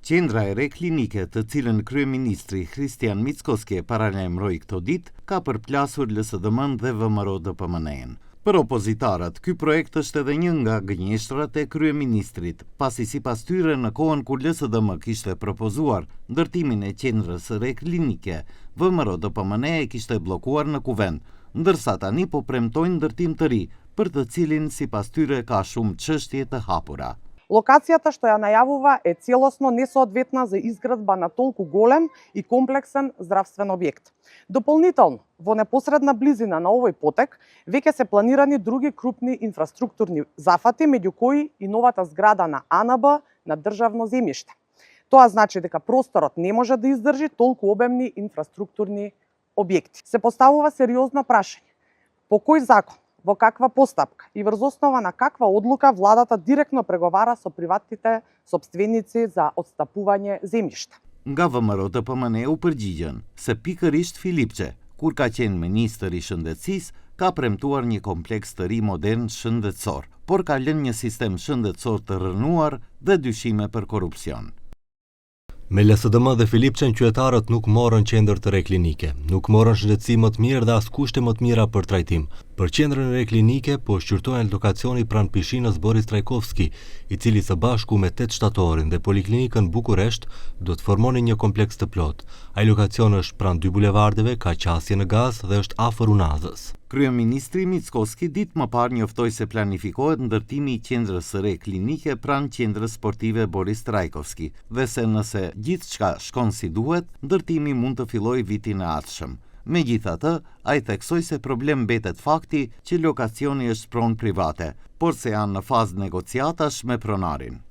Qendra e re klinike të cilën kryeministri Kristian Mickoski e paralajmëroi këto ditë ka përplasur LSDM-n dhe VMRO-DPMN-n. Për opozitarët, ky projekt është edhe një nga gënjeshtrat e kryeministrit, pasi sipas tyre në kohën kur LSDM kishte propozuar ndërtimin e qendrës së re klinike, VMRO-DPMN e kishte bllokuar në kuvend, ndërsa tani po premtojnë ndërtim të ri, për të cilin sipas tyre ka shumë çështje të hapura. Локацијата што ја најавува е целосно несоодветна за изградба на толку голем и комплексен здравствен објект. Дополнително, во непосредна близина на овој потек, веќе се планирани други крупни инфраструктурни зафати, меѓу кои и новата зграда на АНБ на државно земјиште. Тоа значи дека просторот не може да издржи толку обемни инфраструктурни објекти. Се поставува сериозно прашање: по кој закон, во каква постапка и врз основа на каква одлука владата директно преговара со приватните сопственици за отстапување земјишта? Nga VMRO-DPMN u përgjigjen se pikërisht Filipçe, kur ka qenë ministër i shëndetësisë, ka premtuar një kompleks të ri modern shëndetësor, por ka lënë një sistem shëndetësor të rënuar dhe dyshime për korrupsion. Me LSDM dhe Filipçen, qytetarët nuk morën qendër të re klinike, nuk morën shëndetësi më të mirë dhe as kushte më të mira për trajtim. Për qendrën e re klinike po shqyrtohen lokacioni pranë pishinës Boris Trajkovski, i cili së bashku me 8 shtatorin dhe poliklinikën Bukuresht do të formonin një kompleks të plot. Ai lokacion është pranë 2 bulevardeve, ka qasje në gaz dhe është afër Unazës. Kryeministri Mickoski ditë më parë njoftoi se planifikohet ndërtimi i qendrës së re klinike pranë qendrës sportive Boris Trajkovski dhe se nëse gjithçka shkon si duhet, ndërtimi mund të fillojë vitin e ardhshëm. Megjithatë, ai theksoi se problem mbetet fakti që lokacioni është pronë private, por se janë në fazë negociatash me pronarin.